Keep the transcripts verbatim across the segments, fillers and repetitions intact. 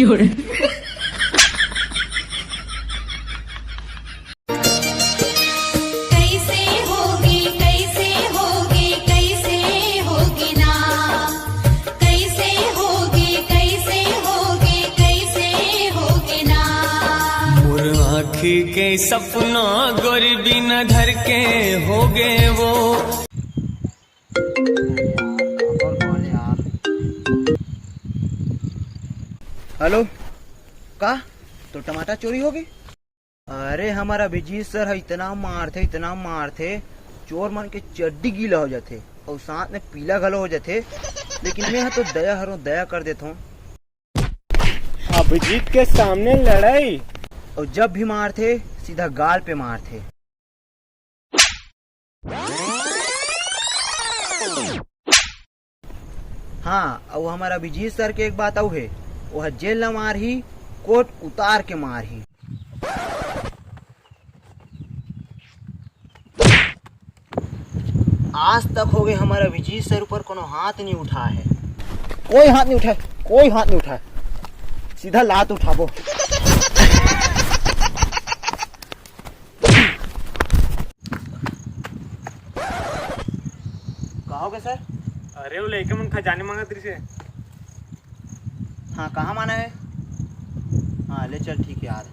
कैसे होगे, कैसे होगे, कैसे होगे ना? कैसे होगे, कैसे होगे, कैसे होगे ना? मोर आँखी के सपना गोरी बिना धर के होगे वो। हेलो, का तो टमाटर चोरी होगे? अरे, हमर अभिजीत सर ह इतना मारथे, इतना मारथे, चोर मन के चड्डी गीला हो जाथे अउ साथ में पीला घलो हो जाथे। लेकिन मैं ह तो दया हरों, दया कर देथों। अभिजीत के सामने लड़ाई। अउ जब भी मारथे, सीधा गाल पे मारथे। हाँ, अउ हमर अभिजीत सर के एक बात अउ हे, ओह जेल ल मारही, कोट उतार के मारही। आज तक होगे हमर अभिजीत सर ऊपर कोनो हाथ नहीं उठा हे। कोई हाथ नहीं उठाए, कोई हाथ नहीं उठाए, सीधा लात उठाबो। का होगे सर? अरे, वो लइका मन खजाने मांगत रहिसे। हाँ, कहाँ माना है? हाँ, ले चल, ठीक है, आ रहा।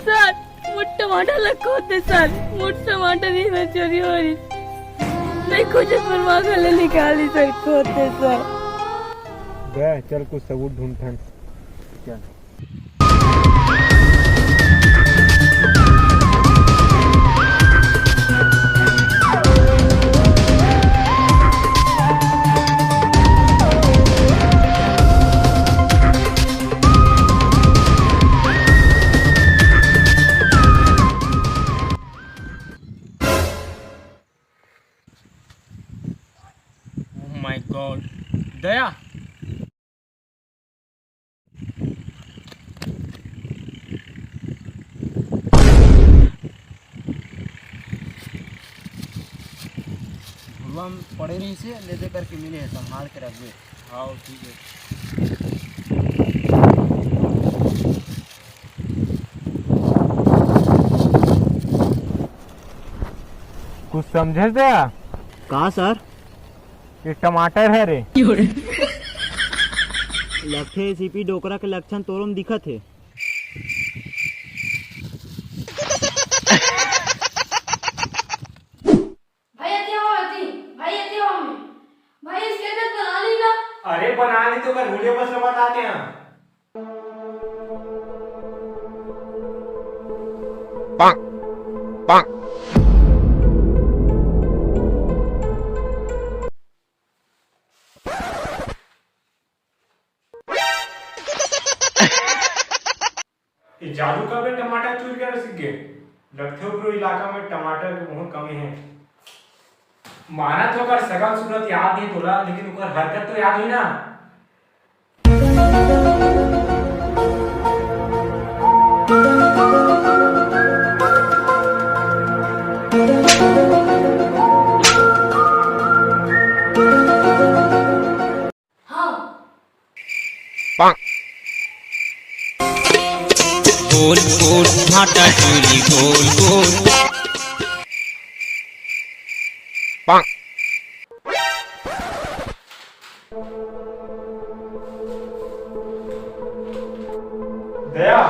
सर, मोर टमाटर ला खोद दे सर, मोर टमाटर ही में चोरी हो रही। नहीं कुछ परवाह कर ले निकाली सर, खोद दे सर। बे, चल कुछ सबूत ढूंढथन। चल। Oh my God। दया। घुरवा में पड़े रहिसे, ले दे करके मिले हे, संभाल के रखबे। हाँ, ठीक है। कुछ समझे दया? का सर? ये टमाटर हे रे। लगथे एसीपी डोकरा के लक्षण तोरो म दिखत हे। भाई, एती हो, एती। भाई, एती हो हमें। भाई, इसके अंदर बना ली ना। अरे, बना ली तो कर, वीडियो बस में बताते हैं। पाक, पाक। ये जादू कब ले टमाटर चोरी करे सीख गे? लगथे ओकरो इलाका में टमाटर के बहुत कमी हे। मानत हों ओकर सकल सूरत याद नहीं तोला, लेकिन ओकर हरकत तो याद होही ना। हाँ। गोल गोल भाटा चोरी गोल गोल। दया,